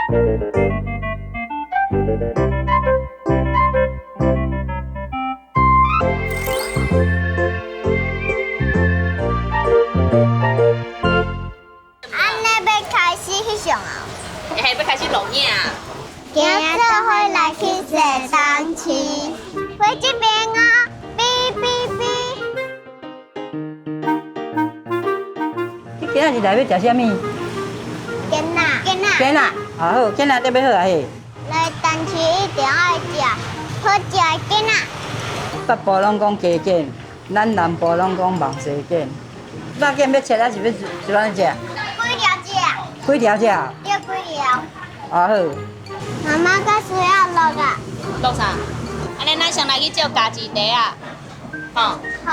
按呢欲開始翕相啊？嘿，欲開始錄影。今仔做伙來去踅東市，飛這邊啊，嗶嗶嗶。你今仔日來欲食啥物？囡仔，囡仔。囡仔，啊好，囡仔特別好啊嘿。來東市一定愛食好食的囡仔。北部攏講雞腱，咱南部攏講蠓蛇腱。肉腱欲切還是欲怎按食？幾條食？幾條食？對，幾條。啊好。媽媽，閣需要錄啊？錄啥？按呢，咱先來去借家己茶啊。吼。好。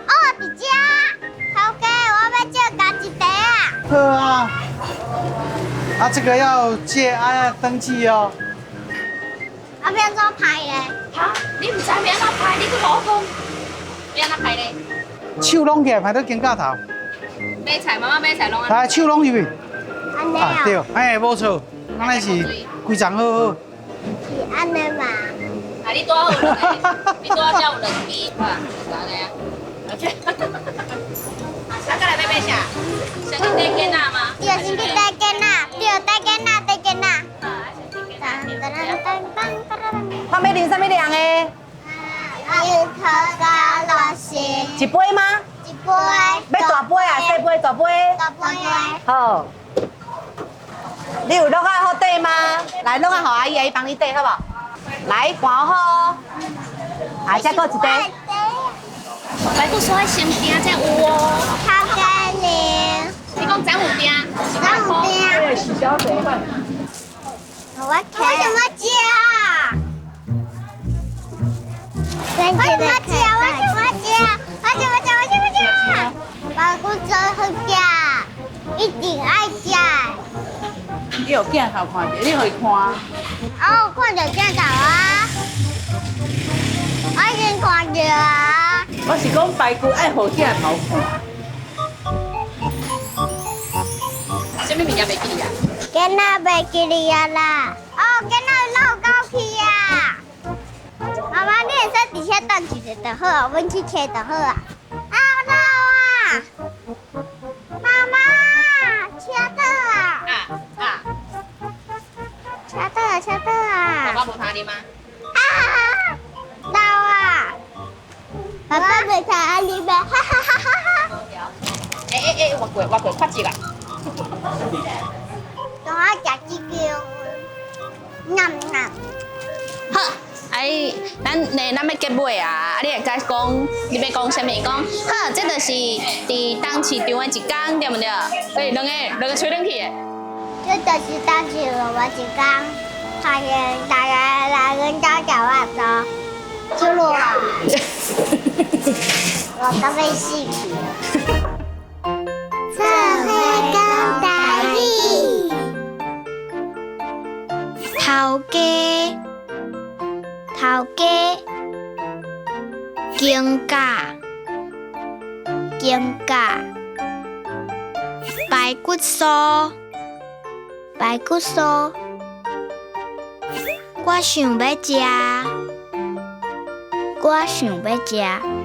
哦，佇遮。頭家，我欲借家己茶啊。好啊。啊，這個要借啊，要登記哦。啊，欲按怎排咧？哈？你毋知欲按怎排？你閣無講。欲按怎排咧？手攏起來，排到肩胛頭。買菜，媽媽買菜攏按。來，手攏入去。按呢啊？對，哎，無錯，按呢是規層好好。是按呢嘛？啊，你拄好有兩個，你拄好才有兩支，看，是按呢啊。OK。啊，再來欲買啥？先去綴囡仔嗎？對，先去綴囡仔，對，綴囡仔，綴囡仔。噔噔噔噔噔。看欲啉啥物涼的？櫻桃加樂事。一杯嗎？一杯。欲大杯啊，細杯，大杯。大杯。好。你有橐仔好綴嗎？來，橐仔予阿姨，阿姨幫你綴，好無？來，看好。啊，這閣一塊。排骨酥愛先訂才有哦。頭家娘。你講昨有訂？昨有訂。我為什麼食？我怎麼食？我怎麼食？我怎麼食？我怎麼食？排骨最好食，一定愛食。你有鏡頭看著，你予伊看。哦，看著鏡頭啊！我已經看著啊。我是講排骨愛予鏡頭看。啥物物件袂記哩啊？囡仔袂記哩啊啦！哦，囡仔落狗去啊！媽媽，你會使佇遐等一下就好啊，阮去揣就好啊。啊，落啊！媽媽，車倒啊！啊啊！車倒啊，車倒啊！爸爸無聽你嗎？啊！落啊！爸爸袂聽你咩？哈哈哈哈哈！欸欸欸，活過活過，較直啊！等我食這間，舐舐。好，哎，咱呢，咱欲結尾啊！啊，你會該講，你欲講啥物？講好，這就是佇東市場的一工，對毋對？欸，兩個兩個吹冷氣的。這就是東市場的一工，歡迎大家來阮家食肉粥。出落啊！我都欲死去。做伙講台語。頭家，頭家，肩胛，肩胛，排骨酥，排骨酥，我想欲食，我想欲食。